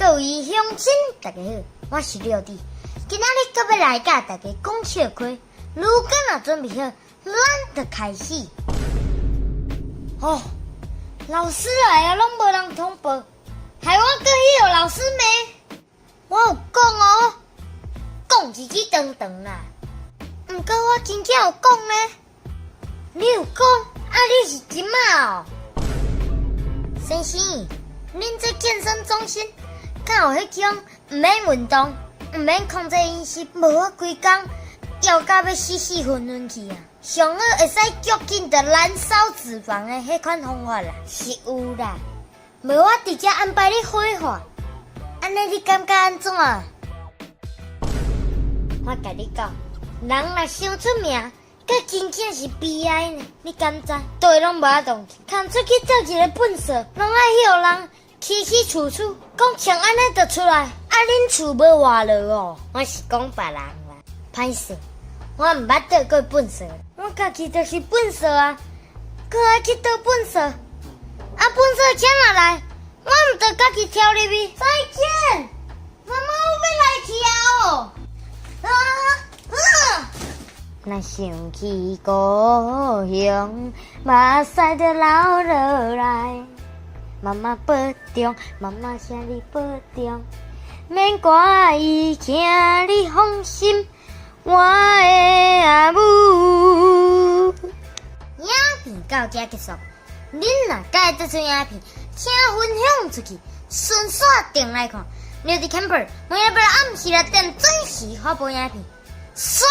各位鄉親，大家好，我是廖弟。今仔日閣欲來佮大家講笑話，如果若準備好，咱就開始。哦，老師來啊，攏無人通報，害我閣去予老師罵。我有講哦，講一句長長啦。毋過我真正有講呢。你有講？啊，你是這馬哦？先生，恁這健身中心敢有彼種毋免運動、毋免控制飲食，無我規工枵甲欲死死昏昏去啊！上好會使足緊的燃燒脂肪的彼款方法啦，是有啦。無我直接安排你火化，按呢你感覺按怎？我共你講，人若傷出名，閣真正是悲哀呢。你敢知？綴攏無法動，空出去倒一个糞埽，攏愛予人起起厝厝，講像按呢就出來，啊恁厝無活路哦。我是講別人啦，歹勢，我毋捌倒過糞埽，我家己就是糞埽啊，閣愛去倒糞埽，啊糞埽車若來，我毋著家己跳入去。再見，媽媽，我欲來去啊哦。啊啊！若想起故鄉，目屎就流落來。媽媽保重，媽媽請你保重，免掛意，請你放心，我的阿母。影片到這結束，恁若佮意這齣影片，請分享出去，順紲轉來看。尿佇 Camper，每禮拜暗時6點準時發布影片。煞。